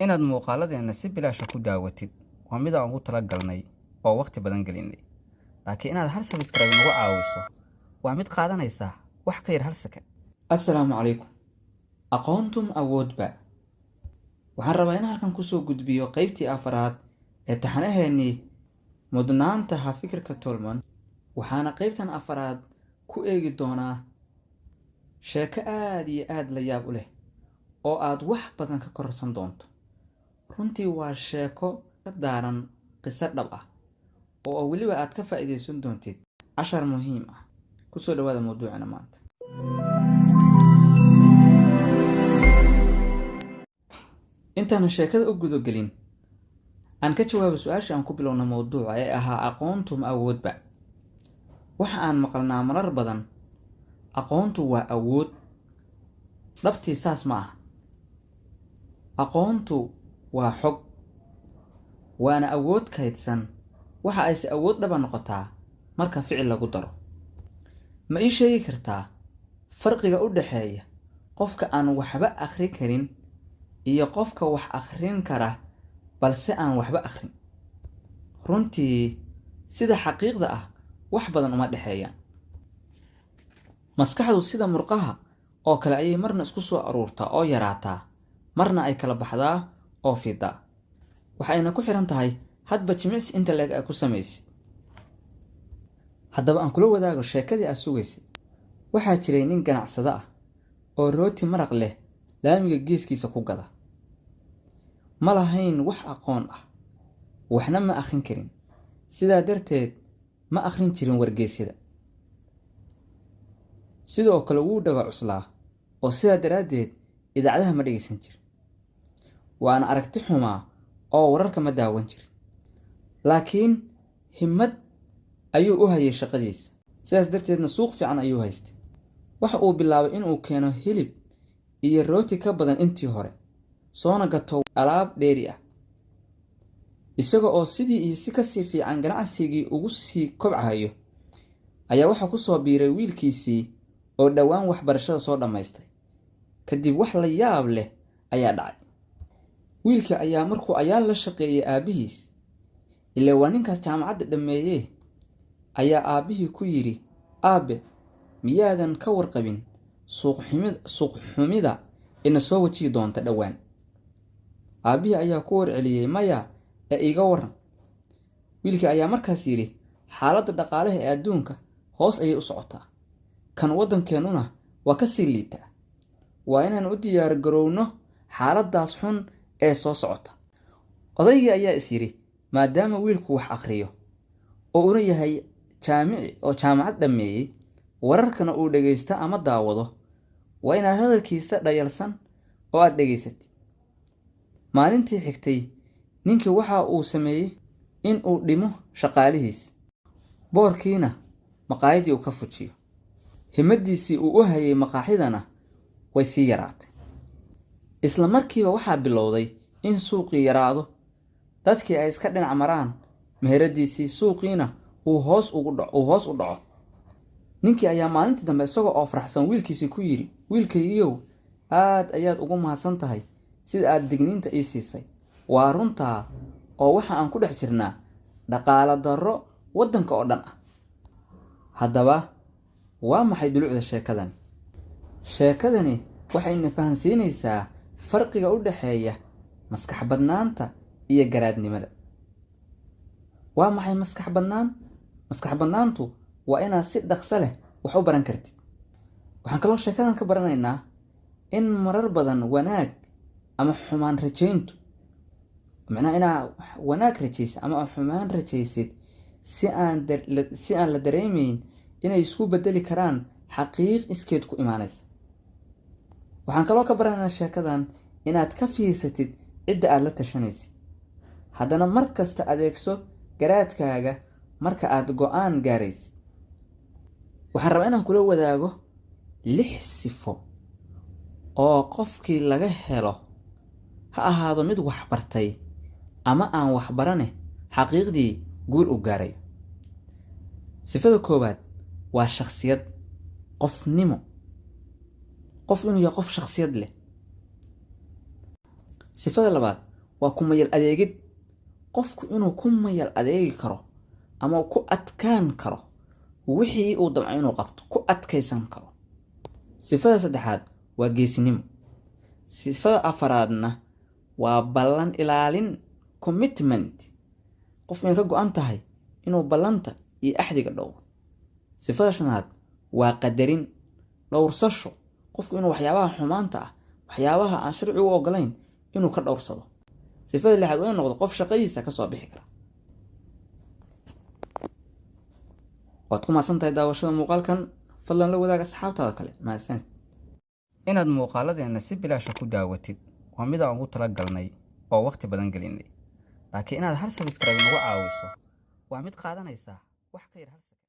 Inaad muuqaaladeenna si bilaasha ku daawatid waa mid aan ugu talagalnay oo waqti badan gelinay, laakiin inaad hal subscribe nagu caawiso waa mid qaadanaysa wax ka yar hal second. Assalaamu calaykum. Aqoontum awoodba. Waxaan rabaa in halkan kusoo gudbiyo qeybtii afaraad ee taxanaheennii mudnaanta fikirka Tolman. Waxaana qeybtan afaraad ku eegi doonaa sheeko aad iyo aad la yaab u leh oo aad wax badan ka kororsan doonto. Runtii waa sheeko ka daaran qiso dhab ah oo weliba aad ka faa'iidaysan doontid cashar muhiim ah. Kusoo dhawaada mawduucana maanta. Intaanan sheekada u gudagelin, aan ka jawaabo su-aasha aan ku bilowna mawduuca ee ahaa: aqoontu ma awoodba? Waxa aan maqalnaa marar badan "aqoontu waa awood". Dhabtii saas ma aha. Aqoontu waa xog, waana awood kaydsan. Waxa ayse awood dhaba noqotaa marka ficil lagu daro. Ma ii sheegi kartaa farqiga u dhexeeya qofka aan waxba akhrin karin iyo qofka wax akhrin kara balse aan waxba akhrin? Runtii, sida xaqiiqda ah, wax badan uma dhexeeyaan. Maskaxdu sida murqaha oo kale ayay marna isku soo aruurtaa oo yaraataa, marna ay kala baxdaa oo fidaa. Waxayna ku xiran tahay hadba jimicsi inta leeg ay ku samaysid. Haddaba aan kula wadaago sheekadii aad sugaysay. Waxaa jiray nin ganacsado ah oo rooti maraq leh laamiga geeskiisa ku gada. Ma lahayn wax aqoon ah, waxna ma akhrin karin. Sidaa darteed ma akhrin jirin wargeysyada. Sidoo kale wuu dhaga cuslaa oo sidaa daraaddeed idaacadaha ma dhegeysan jirin. Waana aragti xumaa oo wararka ma daawan jirin. Laakiin himmad ayuu u hayay shaqadiisa, sidaas darteedna suuq fiican ayuu haystay. Waxa uu bilaabay inuu keeno hilib iyo rooti ka badan intii hore, soona gato alaab dheeri ah. Isaga oo sidii iyo si kasii fiican ganacsigii ugu sii kobcayo ayaa waxaa ku soo biiray wiilkiisii oo dhowaan waxbarashada soo dhammaystay. Kadib wax la yaab leh ayaa dhacay. Wiilka ayaa markuu ayaan la shaqeeyey aabbihiis, ilaa waa ninkaas jaamacadda dhammeeyee, ayaa aabbihii ku yidhi: "Aabbe, miyaadan ka warqabin suuq xumida ina soo wajihi doonta dhowaan?" Aabbihii ayaa ku warceliyey: "Maya, ee iiga waran." Wiilkii ayaa markaas yidhi: "Xaaladda dhaqaalaha ee adduunka hoos ayay u socotaa, kan waddankeennuna waa ka sii liitaa. Waa inaan u diyaar garowno xaaladdaas xun ee soo socota." Odaygii ayaa is yidhi, maadaama wiilku wax akhriyo oo una yahay jaamici oo jaamacad dhammeeyey, wararkana uu dhegaysto ama daawado, waa inaad hadalkiisa dhayalsan oo aad dhegaysatid. Maalintii xigtay ninkii waxa uu sameeyey in uu dhimo shaqaalihiis, boorkiina maqaayadii uu ka fujiyo. Himmadiisii uu u hayay maqaaxidana way sii yaraatay. Isla markiiba waxaa bilowday in suuqii yaraado, dadkii ay iska dhinac maraan meheradiisii, suuqiina uu hoos u dhaco. Ninkii ayaa maalintii dambe isaga oo faraxsan wiilkiisii ku yidhi: "Wiilkaygiiow, aad ayaad ugu mahadsan tahay sida aad digniinta ii siisay. Waa runtaa oo waxa aan ku dhex jirnaa dhaqaalo darro waddanka oo dhan ah." Haddaba waa maxay dulucda sheekadani? Sheekadani waxayna fahansiinaysaa farqiga u dhexeeya maskax badnaanta iyo garaadnimada. Waa maxay maskax badnaan? Maskax badnaantu waa inaad si dhaqso leh wax u baran kartid. Waxaan kaloo sheekadan ka baranaynaa in marar badan wanaag ama xumaan rajayntu, macnaha inaa wanaag rajaysid ama xumaan rajaysid, si aan la dareemayn inay isku bedeli karaan xaqiiq iskeed ku imaanaysa. Waxaan kaloo ka baranaynaa sheekadan inaad ka fiirsatid cidda aad la tashanaysid, haddana mar kasta adeegso garaadkaaga marka aad go-aan gaaraysid. Waxaan rabaa inaan kula wadaago lix sifo oo qofkii laga helo, ha ahaado mid waxbartay ama aan waxbarane, xaqiiqdii guul u gaarayo. Sifada koowaad waa shakhsiyad, qofnimo, qof inuu yahay qof shakhsiyad leh. Sifada labaad waa ku mayal adeegid. Qofku inuu ku mayal adeegi karo ama ku adkaan karo wixii uu damco inuu qabto, ku adkaysan karo. Sifada saddexaad waa geesinimo. Sifada afaraadna waa ballan ilaalin, commitment. Qofku inay ka go-an tahay inuu ballanta iyo axdiga dhowro. Sifada shanaad waa qadarin, dhowrsasho. Qofku inuu waxyaabaha xumaanta ah, waxyaabaha aan sharcigu u ogolayn, inuu ka dhowrsado. Sifada lixaad waa inuu noqdo qof shaqadiisa kasoo bixi kara. Waad ku mahadsan tahay daawashada muuqaalkan. Fadlan la wadaag asxaabtaada kale. Mahadsanid. Inaad muuqaaladeena si bilaasha ku daawatid waa mid aan ugu talagalnay oo waqti badan gelinay, laakiin inaad hal subscribe nagu caawiso waa mid qaadanaysa wax ka yar hal.